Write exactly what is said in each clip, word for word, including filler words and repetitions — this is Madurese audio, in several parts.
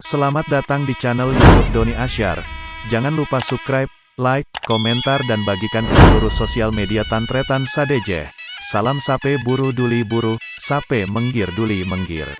Selamat datang di channel YouTube Doni Asyar. Jangan lupa subscribe, like, komentar, dan bagikan ke seluruh sosial media tan-tarètan sadhâjâ. Salam sapè buru dhuli buru, sapè mèngghir dhuli mèngghir.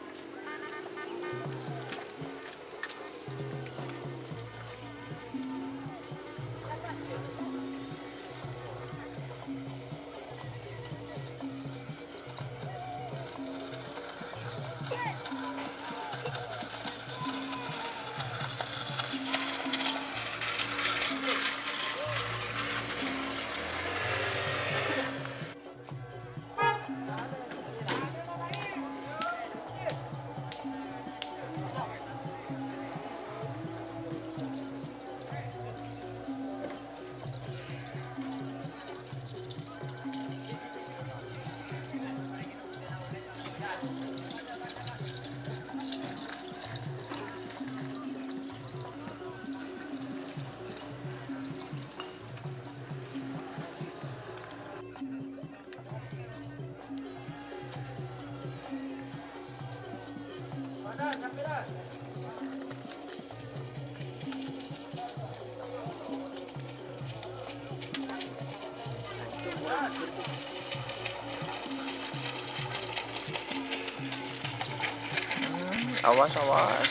Awas, awas.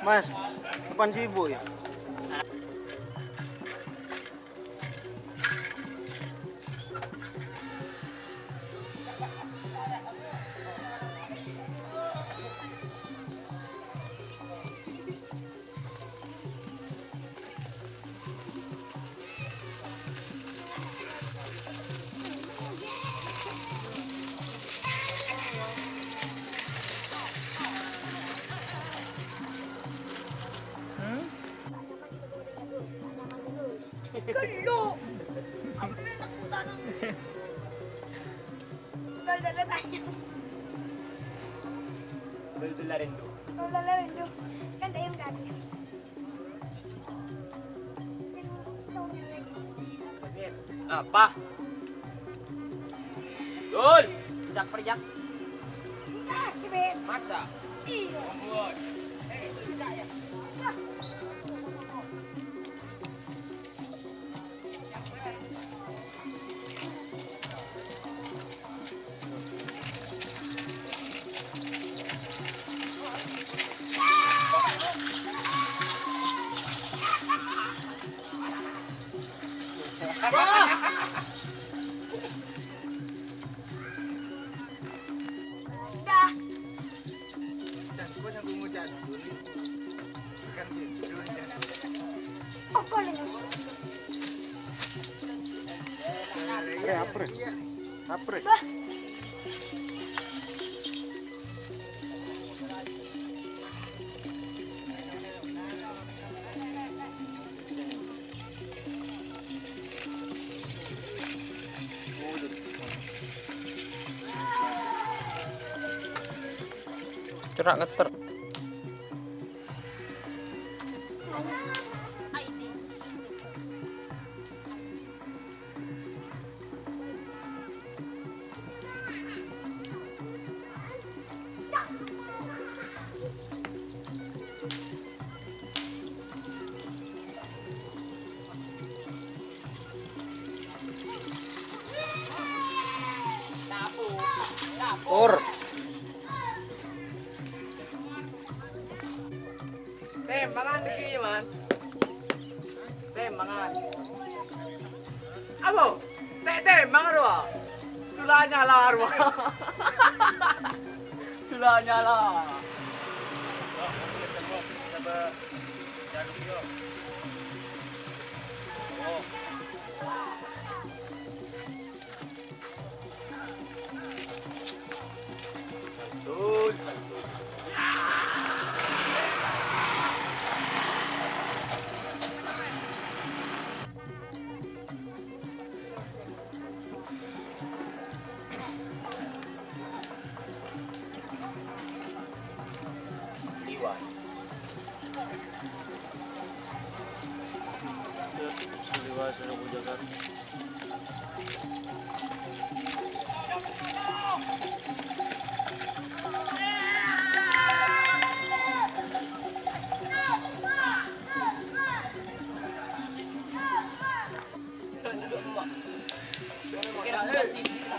Mas, kapan sibuk ya? Gellu. Aku ni takutan. Sudah ada tanya. Bel-bel rindu. Bel-bel rindu. Kan ada yang tadi. Apa? Dul, jak perjak. Enggak, Cibit. Masa? Iya. Ampun. Eh, itu tidak ya? Wah. Dah. Oke, lho. Eh, apa? Apa? Bah. Cerak ngeter. Pur. Tem, mangan iki, Man. Tem, mangan. Apa? Tem, tem, mangan, rowa. Sulanya la, rowa. Sulanya la.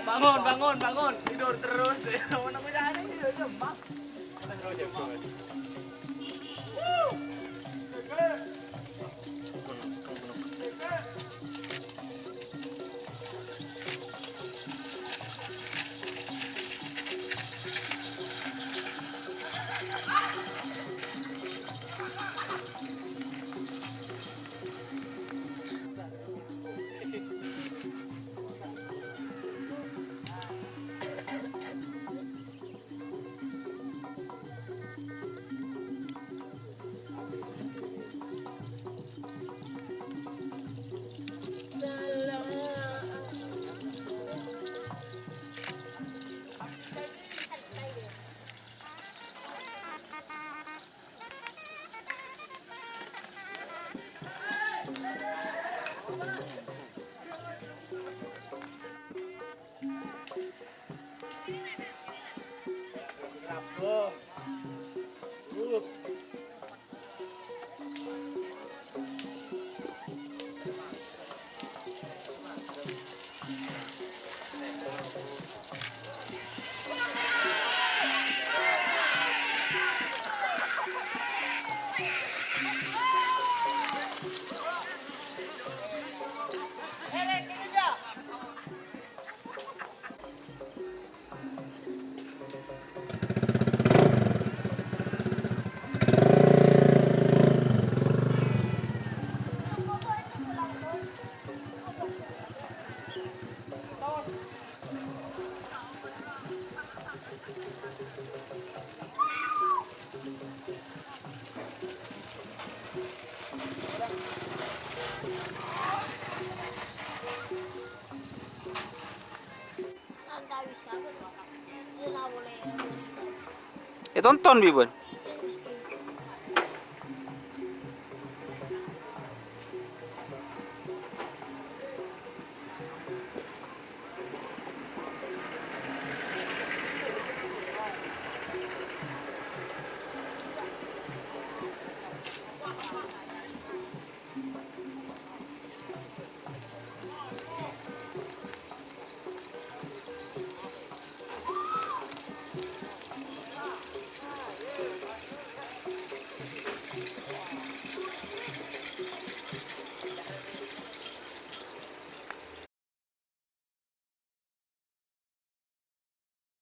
Bangun, bangun, bangun. Tidur terus. Mau nunggu cari, ya, gampang. Ètonton bi' bân.